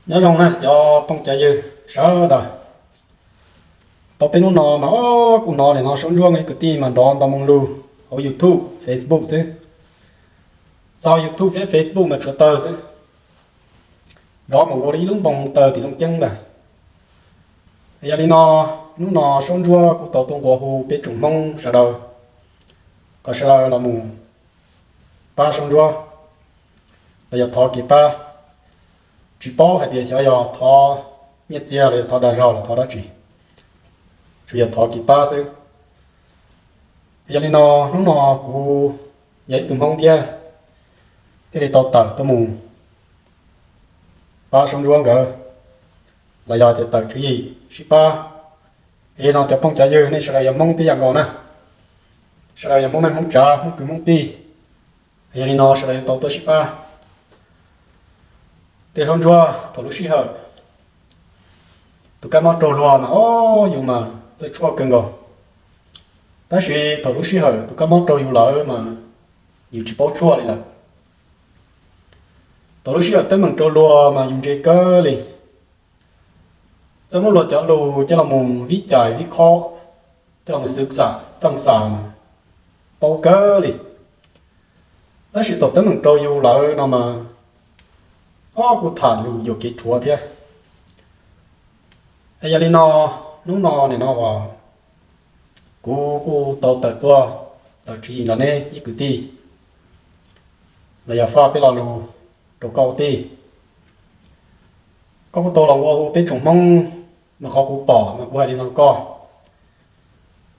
Nyob zoo na cov phooj cov ywg sawv daws. Tau peb hnub no mas kuv hnov li no Saub Ntsuab ib kwv tij mas nrov nto moo lug hauv YouTube, Facebook xwb. Txog YouTube thiab Facebook mas tshuav tawg xwb, nrov mus ua li ib lub npoo tawg tim Looj Ceeb ntag. Yog li no, hnub no Saub Ntsuab kuj tau tuaj nqua hu peb tsoom Hmoob sawv daws kom sawv daws los mus pab Saub Ntsuab los yog thov kev pab. Tsis paub hais tias xyov yog thov nyiaj txiag los yog thov dag zog los thov dab tsi, tsuas yog thov kev pab xwb. Yog li no, hnub no kuv yog ib tug Hmoob thiab, thiaj li tau tawm tuaj mus pab Saub Ntsuab nkawd, los yog tias tawm tswv yim sib pab. Yog li no cov phooj cov ywg nej sawv daws yog Hmoob tib yam nkaus na, sawv daws yog Hmoob neej Hmoob tsav Hmoob kwv Hmoob tij. Yog li no sawv daws yuav tau tuaj sib pab. Tej Saub Ntsuab thaum lub sij hawm tus kab mob raug luag mas o, yus mas txawj tshuaj kawg nkaus. Tab sis thaum lub sij hawm tus kab mob raug yus lawm mas yus tsis paub tshuaj li lawm. Thaum lub sij hawm teeb meem raug luag mas yus ntse kawg li, txawj muab luag cov lus coj los mus vib cais vib khob, coj los mus xwv xam xaj xas mas paub kawg li. Tab sis thaum teeb meem raug yus lawm no mas o, kuj tham lus yuam kev rhuav thiab. Yog li no, hnub no nim no uas kuv kuj tau tawm tuaj tawm tswv yim nrog neb ib kwv tij los yog faj peb lo lus rau koj ua tij. Koj kuj tau los nqua hu peb tsoom Hmoob, mas qhov kuv pom mas kuv hais li no rau koj,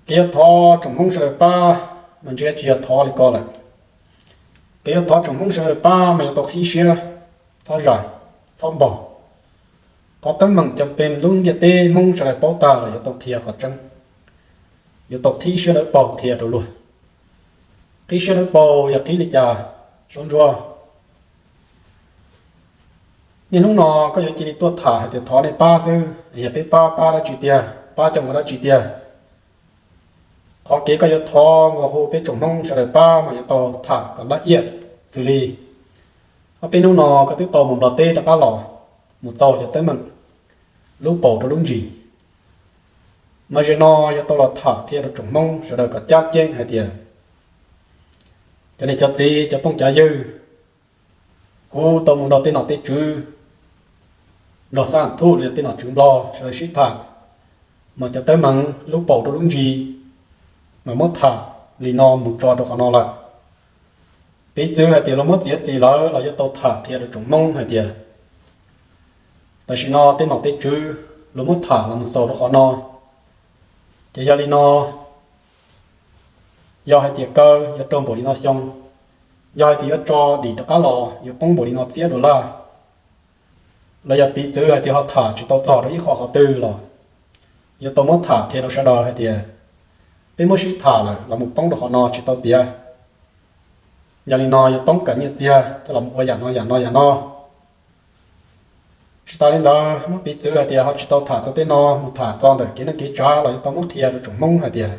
kev yuav thov tsoom Hmoob sawv daws pab mas ntshe tsis yog thov li ko lawm. Kev yuav thov tsoom Hmoob sawv daws pab mas yuav tau qhib siab, txhob zais, txhob npog. Qhov teeb meem cov peg lub ntiaj teb Hmoob sawv daws paub tag los yuav tau qhia qhov tseeb, yuav tau qhib siab dawb paug qhia rau luag. Qhib siab dawb paug yog qhib li cas, Saub Ntsuab? Niaj hnub no koj yuav cia li tuaj tham hais tias thov nej pab xwb, yog peb pab pab dab tsi tiag, pab coj mus dab tsi tiag? Qhov kev koj yuav thov nqua hu peb tsoom Hmoob sawv daws pab mas yuav tau tham kom laj iaj xws li ob peb hnub no koj twb tau mus Nplog teb rov qab los, mus taug cov teeb meem lub paus rau lub ntsis. Mas zaum no yuav tau los tham qhia rau tsoom Hmoob sawv daws kom cab ceeb hais tias, cov niam cov txiv cov phooj cov ywg, kuv tau mus nrog tej nom tej tswv Nplog Xab Thuj los yog tej nom tswv Nplog sawv daws sib tham, mas cov teeb meem lub paus rau lub ntsis mas muab tham li no mus tso rau qhov no lawm. Piv txwv hais tias luag muab txiav txim lawm los yuav tau tham qhia rau tsoom Hmoob hais tias, tam sim no tej nom tej tswv luag muab tham los mus xaus rau qhov no, ces yog li no, yog hais tias kaw yuav raug npaum li no xyoo, yog hais tias yuav tso dim rov qab los yuav poob npaum li no txhiab dollar, los yog piv txwv hais tias ho tham tsis tau txog rau ib qho qhov twg los yuav tau muab tham qhia rau sawv daws hais tias peb muab sib tham lawm los mus poob rau qhov no tsis tau tiav. Yog li no yuav toob kam nyiaj txiag coj los mus ua yam no yam no yam no. Tsis tas li ntawd muab piv txwv hais tias ho tsis tau tham txog tej no, mus tham txog ntawm kev neej kev tsav los yuav tau muab qhia rau tsoom Hmoob hais tias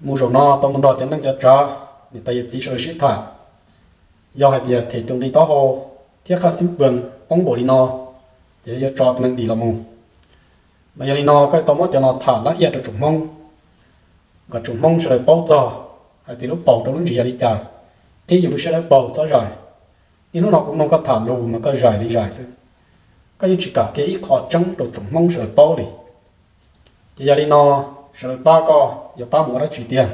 mus zaum no tau mus nrog cov neej cov tsav, niam tais yawm txiv sawv daws sib tham, yog hais tias them tus nqi taub hau thiab qhab xib pees poob npaum li no, ces yuav tso tus neeg dim los mus. Mas yog li no koj tau muab cov no tham lab iaj rau tsoom Hmoob, kom tsoom Hmoob sawv daws paub txog hais tias lub paus rau lub ntsis yog li cas, thiab yus lub siab dawb paug txhob zais. Niaj hnub no kuv mloog koj tham lus mas koj zais li zais xwb, koj yeej tsis kam qhia ib qho tseeb rau tsoom Hmoob sawv daws paub li. Ces yog li no, sawv daws pab koj yuav pab mus ua dab tsi tiag?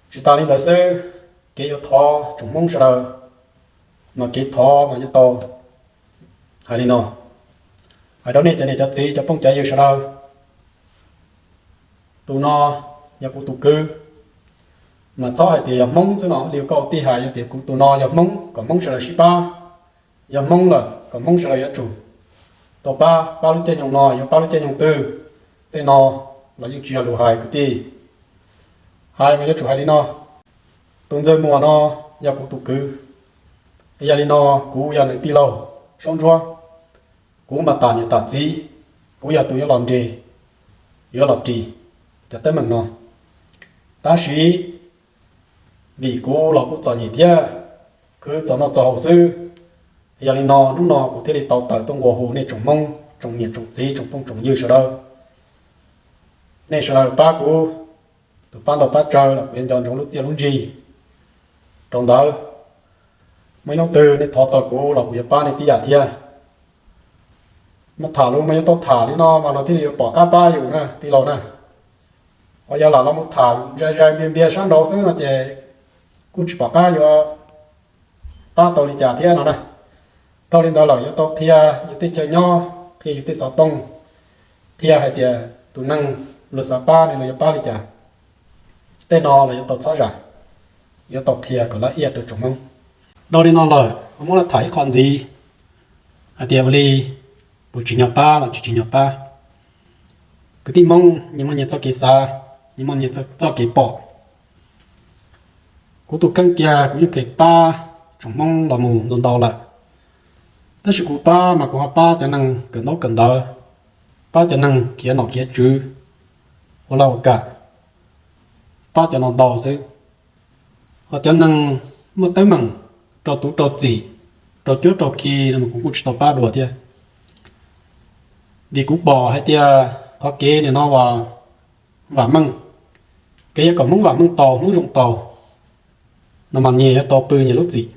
Tsis tas li ntawd xwb, kev yuav thov tsoom Hmoob sawv daws, mas kev thov mas yuav tau hais li no, hais rau nej cov niam cov txiv cov phooj cov ywg sawv daws, tus no yog kuv tus kwv, mas txhob hais tias yog Hmoob xwb no li koj tij hais, yog tias kuv tus no yog Hmoob kom Hmoob sawv daws sib pab, yog Hmoob lawm kom Hmoob sawv daws yuav tsum tau pab, pab lub caij nyoog no yuav pab lub caij nyoog twg, tej no los yeej tsis yog lus hais kwv tij. Hais mas yuav tsum hais li no, tus ntxawg Muas no yog kuv tus kwv, yog li no kuv yog nws tij laug Saub Ntsuab, kuv mas tam niam tam txiv, kuv yog tus yuav los nres, yuav los ris cov teeb meem no. Tab sis vim kuv los kuj txom nyem thiab, khwv txog noj txog haus xwb, Yog li no hnub no kuv thiaj li tau tawm tuaj nqua hu nej tsoom Hmoob, tsoom niam tsoom txiv, tsoom phooj tsoom ywg sawv daws, nej sawv daws pab kuv tus pab ntau pab tsawg los kuv yuav nco ntsoov lub txiaj lub ntsig rau ntawd. Muaj ib hnub twg nej thov txog kuv los kuv yuav pab nej tib yam thiab. Muab tham lus mas yuav tau tham li no mas luag thiaj li yuav pom qab pab yus na tij laug na. Ho yog lam los mus tham zais zais npias npias sab nraud xwb no ces kuj tsis pom qab yuav pab tau li cas thiab no na. Dhau li ntawd lawm yuav tau qhia yus tej chaw nyob, qhia yus tej xov tooj, qhia hais tias tus neeg luag xav pab ne luag yuav pab li cas. Tej no los yuav tau txhob zais, yuav tau qhia kom lab iaj rau tsoom Hmoob. Dhau li no lawm muab los tham ib qho ntxiv hais tias ua li puas tsim nyog pab los tsis tsim nyog pab. Kwv tij Hmoob nyias muaj nyias txoj kev xav, nyias muaj nyias txoj kev pom. Kuv tus kheej kiag kuv yeej kheev pab tsoom Hmoob los mus ntau ntau lawm, tab sis kuv pab mas kuv ho pab cov neeg kawm ntaub kawm ntawv, pab cov neeg khiav nom khiav tswv, ua laj ua kam, pab cov no ntau xwb. Ho cov neeg muaj teeb meem rau tub rau txim, rau cuab rau khi no kuv kuj tsis tau pab dua thiab. Vim kuv pom hais tias qhov kev nim no uas vam meej, kev yog kom Hmoob vam meej tau, Hmoob zoo tau no mas nyias yuav tau pw nyias lub txim,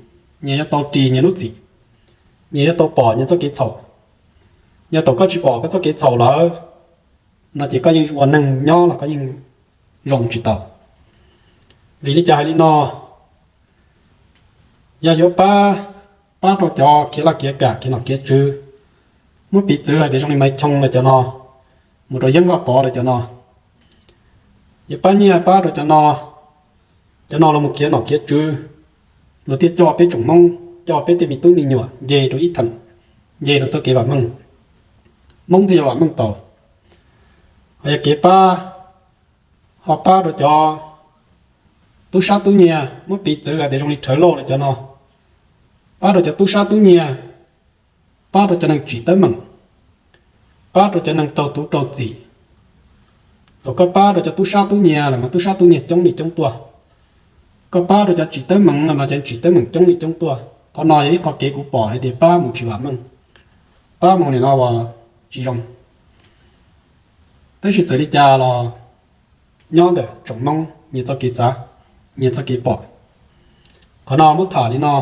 nyias yuav tau ris nyias lub txim, nyias yuav tau pom nyias txoj kev txhaum. Yog thaum koj tsis pom koj txoj kev txhaum lawm no ces koj yeej ua neeg nyob los koj yeej zoo tsis tau. Vim li cas hais li no? Yog yuav pab, pab rau cov khiav laj khiav kam khiav nom khiav tswv, muab piv txwv hais tias zoo li Maiv Choo lawv cov no, mus rau Yeeb Vaj Pov lawv cov no, yuav pab nyiaj pab rau cov no, cov no los mus khiav nom khiav tswv, luag thiaj coj peb tsoom Hmoob, coj peb tej me tub me nyuam nce rau ib theem, nce rau txoj kev vam meej, Hmoob thiaj yuav vam meej tau. Ho yog kev pab, ho pab rau cov tub sab tub nyiag, muab piv txwv hais tias zoo li Rhawv Lauj lawv cov no, pab rau cov tub sab tub nyiag, pab rau cov neeg tsim teeb meem, pab rau cov neeg raug tub raug txim. Thaum koj pab rau cov tub sab tub nyiag los mas tub sab tub nyiag coob li coob tuaj, koj pab rau cov tsim teeb meem los mas cov tsim teeb meem coob li coob tuaj. Qhov no yog ib qho kev kuv pom hais tias pab mus tsis vam meej, pab mus nim no uas tsis zoo. Tab sis txawm li cas los nyob ntawm tsoom Hmoob nyias txoj kev xav, nyias txoj kev pom. Qhov no muab tham li no,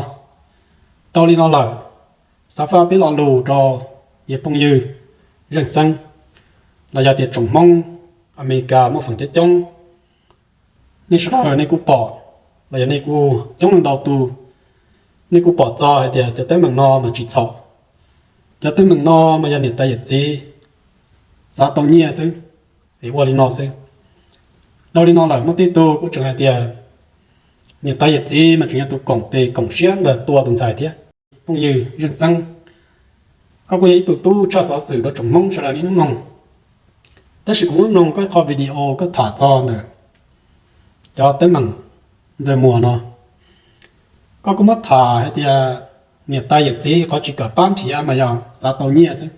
dhau li no lawm, xav faj peb lo lus rau yawg phooj ywg Zeej Xeeb, los yog tias tsoom Hmoob Amelikas muaj feem coob coob, nej sawv daws nej kuj pom, los yog nej kuj coob leej ntau tus, nej kuj pom txog hais tias cov teeb meem no mas tsis txhaum. Cov teeb meem no mas yog niam tais yawm txiv xav tau nyiaj xwb, es ua li no xwb. Dhau li no lawm muaj tej tug kuj tseem hais tias niam tais yawm txiv mas tseem yog tus koom tes koom siab ntawm tua tus ntxhais thiab. Phooj ywg Zeej Xeeb, koj kuj yog ib tug tub tshaj xov xwm rau tsoom Hmoob sawv daws niaj hnub mloog, tab sis kuv muab mloog koj ib qho video koj tham txog ntawm cov teeb meem Ntxawg Muas no, koj kuj muab tham hais tias niam tais yawm txiv qhov tsis kam pab nrhiav mas yog xav tau nyiaj xwb.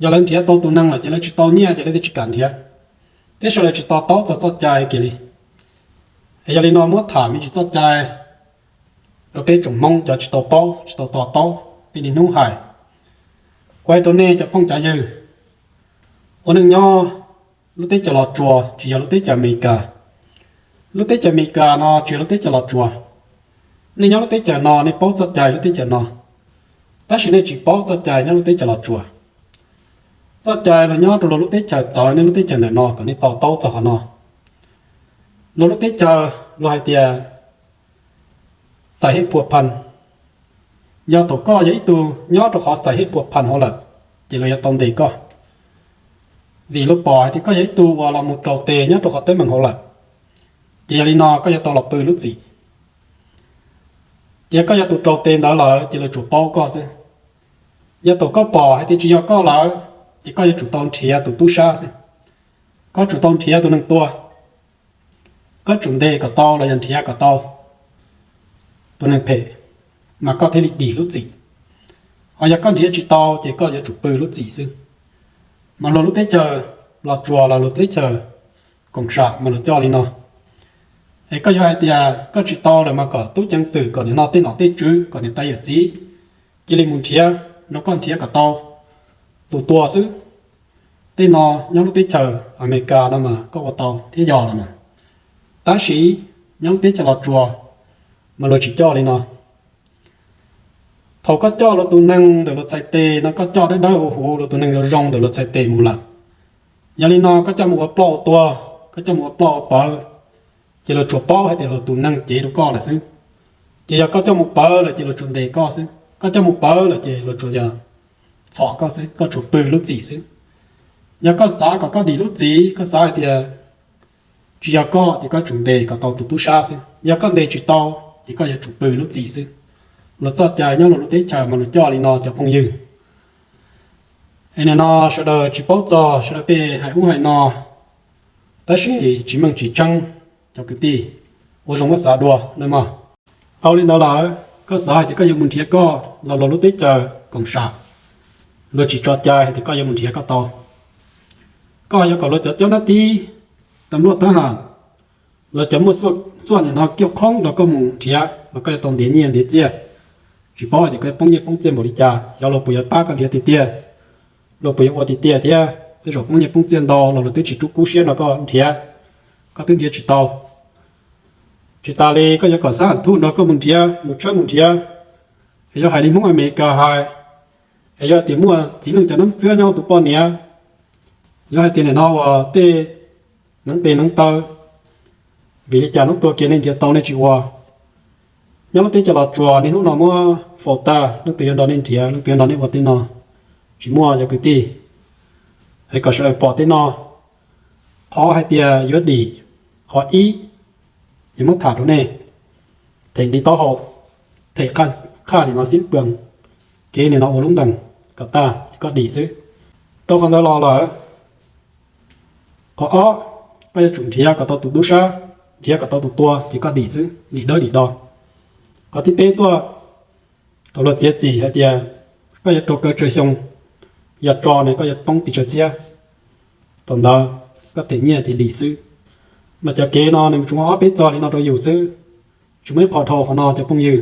Yog lawv nrhiav tau tus neeg lawm ces lawv tsis tau nyiaj ces lawv thiaj tsis kam nrhiav, thiab sawv daws tsis to taub txog txoj cai kiag li. Es yog li no muab tham me ntsis txoj cai rau peb tsoom Hmoob cov tsis tau paub tsis tau to taub, peb niaj hnub hais. Kuv hais rau nej cov phooj cov ywg, ua neej nyob lub teb chaws Los Tsuas tsis yog lub teb chaws Amelikas. Lub teb chaws Amelikas no tsis yog lub teb chaws Los Tsuas. Nej nyob lub teb chaws no nej paub txoj cai lub teb chaws no, tab sis nej tsis paub txoj cai nyob lub teb chaws Los Tsuas. Txoj cai luag nyob rau luag lub teb chaws txawv nej lub teb chaws ntawm no kom nej to taub txog qhov no. Luag lub teb chaws luag hais tias xais hej pua phan. Yog thaum koj yog ib tug nyob rau qhov xais hej pua phan hauv lawm, ces luag yuav tau ntes koj. Vim luag pom hais tias koj yog ib tug uas los mus raug tes nyob rau qhov teeb meem hauv lawm, ces yog li no koj yuav tau los pw lub txim. Ces koj yog tus raug tes ntawd lawm ces luag tsuas paub koj xwb. Yog thaum koj pom hais tias tsis yog koj lawm, ces koj yuav tsum tau nrhiav tus tub sab xwb. Koj tsum tau nrhiav tus neeg tuag, koj tsum ntes kom tau los yog nrhiav kom tau tus neeg phem, mas koj thiaj li dim lub txim. Ho yog koj nrhiav tsis tau ces koj yuav tsum pw lub txim xwb. Mas luag lub teb chaws Los Tsuas los luag teb chaws koom sam mas luag coj li no. Es koj yuav hais tias koj tsis tau lawm mas kom tub ceev xwm, kom nim no tej nom tej tswv, kom niam tais yawm txiv cia li mus nrhiav, nrog koj nrhiav kom tau tus tua xwb. Tej no nyob lub teb chaws Amelikas no mas koj ua tau thiab yog los mas. Tab sis nyob lub teb chaws Los Tsuas mas luag tsis coj li no. Thaum koj coj luag tus neeg ntawm luag txhais tes no, koj coj dawb dawb huv huv, luag tus neeg zoo zoo ntawm luag txhais tes mus lawm. Yog li no koj coj mus ua ploj ua tuag, koj coj mus ua ploj ua pawv, ces luag tsuas paub hais tias luag tus neeg cev rau koj lawm xwb. Ces yog koj coj mus pawv lawm ces luag tsuas ntes koj xwb, koj coj mus pawv lawm ces luag tsuas yog txhom koj xwb, koj tsuas pw lub txim xwb. Yog koj xav kom koj dim lub txim, koj xav hais tias tsis yog koj ces koj tsum ntes kom tau tus tub sab xwb. Yog koj ntes tsis tau ces koj yuav tsum pw lub txim xwb. Luag txoj cai nyob luag lub teb chaws mas luag coj li no cov phooj ywg. Es nim no sawv daws tsis paub txog, sawv daws pheej hais ub hais no, tab sis tsis meej tsis tseeb. Cov kwv tij, ua zoo muab xav dua nawb mog. Dhau li ntawd lawm, koj xav hais tias koj yuav mus nrhiav koj los luag lub teb chaws koom sam, luag tsis tso cai hais tias koj yuav mus nrhiav koj tau. Koj yuav kom luag cov caub nab tib, tas luaj tab ham, luag cov muaj xuaj nim no kiuj qhoob nrog koj mus nrhiav los koj yuav tau ntiav nyiaj ntiav txiaj. Tsis paub hais tias koj yuav poob nyiaj poob txiaj npaum li cas, xyov luag puas yuav pab koj nrhiav tiag tiag, luag puas yuav ua tiag tiag thiab. Tej zaum poob nyiaj poob txiaj ntau los luag twb tsis rub kub siab nrog koj nrhiav, koj twb nrhiav tsis tau. Tsis tas li koj yuav kom xab ham thuj nrog koj mus nrhiav, mus tshawb mus nrhiav, es yuav hais li Hmoob Amelikas hais, es yuav hais tias muaj txiv neej cov neeb txwab nyob tus poj niam, yuav hais tias nim no uas tej neev tes neev taw, vim li cas hnub tuag kiag nej nrhiav tau nej tsis ua. Nyob lub teb chaws Los Tsuas niaj hnub no muab faus tag, leej twg yuav nrog nej nrhiav, leej twg yuav nrog nej ua tej no, tsis muaj cov kwv tij. Es kom sawv daws pom tej no, qhov hais tias yuav dim, qhov ib, ces muab tham rau nej, them ntiv taub hau, them qhaj nim no xib pwm, kev nim no ua lub ntees kom tag ces koj dim xwb. Rau qhov ntawd los lawm, qhov ob, koj yuav tsum nrhiav kom tau tus tub sab, nrhiav kom tau tus tua ces koj dim xwb, dim dawb dim do. Qhov thib peb tuaj, thaum luag txiav txim hais tias koj yuav rau kaw tsawg xyoo, yog tso ne koj yuav poob pes tsawg txhiab, thaum ntawd koj them nyiaj ces dim xwb. Mas cov kev no nws tsuas muaj ob peb txog li no rau yus xwb, tsis muaj ib qho dhau qhov no cov phooj ywg.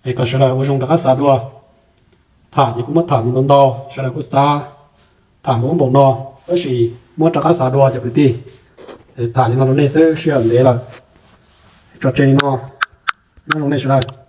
Es kom sawv daws ua zoo rov qab xav dua. Tham ces kuv muab tham mus ntau ntau, sawv daws kuj xav tham npaum ub npaum no, tab sis muab rov qab xav dua cov kwv tij. Tham li no rau nej xwb, sij hawm ntev lawm, tso tseg li no, nyob zoo nej sawv daws.